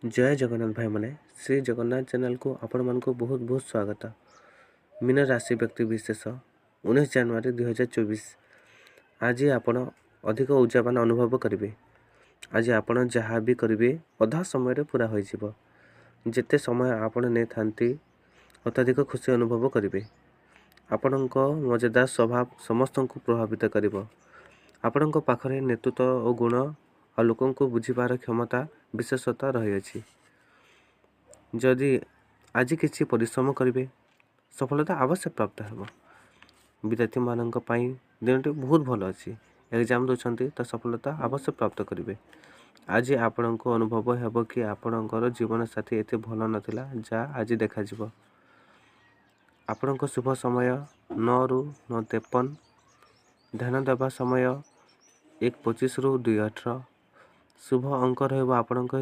ଜୟ ଜଗନ୍ନାଥ ଭାଇମାନେ, ଶ୍ରୀ ଜଗନ୍ନାଥ ଚ୍ୟାନେଲକୁ ଆପଣମାନଙ୍କୁ ବହୁତ ବହୁତ ସ୍ୱାଗତ। ମୀନ ରାଶି ବ୍ୟକ୍ତି ବିଶେଷ, 19 ଜାନୁଆରୀ 2024, ଆଜି ଆପଣ ଅଧିକ ଉର୍ଜାବାନ ଅନୁଭବ କରିବେ। ଆଜି ଆପଣ ଯାହା ବି କରିବେ, ଅଧା ସମୟରେ ପୂରା ହୋଇଯିବ। ଯେତେ ସମୟ ଆପଣ ନେଇଥାନ୍ତି, ଅତ୍ୟଧିକ ଖୁସି ଅନୁଭବ କରିବେ। ଆପଣଙ୍କ ମଜାଦାର ସ୍ୱଭାବ ସମସ୍ତଙ୍କୁ ପ୍ରଭାବିତ କରିବ। ଆପଣଙ୍କ ପାଖରେ ନେତୃତ୍ୱ ଓ ଗୁଣ ଆଉ ଲୋକଙ୍କୁ ବୁଝିବାର କ୍ଷମତା ବିଶେଷତା ରହିଅଛି। ଯଦି ଆଜି କିଛି ପରିଶ୍ରମ କରିବେ, ସଫଳତା ଅବଶ୍ୟ ପ୍ରାପ୍ତ ହେବ। ବିଦ୍ୟାର୍ଥୀମାନଙ୍କ ପାଇଁ ଦିନଟି ବହୁତ ଭଲ ଅଛି। ଏକ୍ଜାମ୍ ଦେଉଛନ୍ତି ତ ସଫଳତା ଅବଶ୍ୟ ପ୍ରାପ୍ତ କରିବେ। ଆଜି ଆପଣଙ୍କୁ ଅନୁଭବ ହେବ କି ଆପଣଙ୍କର ଜୀବନସାଥୀ ଏତେ ଭଲ ନଥିଲା, ଯାହା ଆଜି ଦେଖାଯିବ। ଆପଣଙ୍କ ଶୁଭ ସମୟ 9ରୁ 9:53, ଧ୍ୟାନ ଦେବା ସମୟ 1:25ରୁ 2:18, ଶୁଭ ଅଙ୍କ ରହିବ ଆପଣଙ୍କ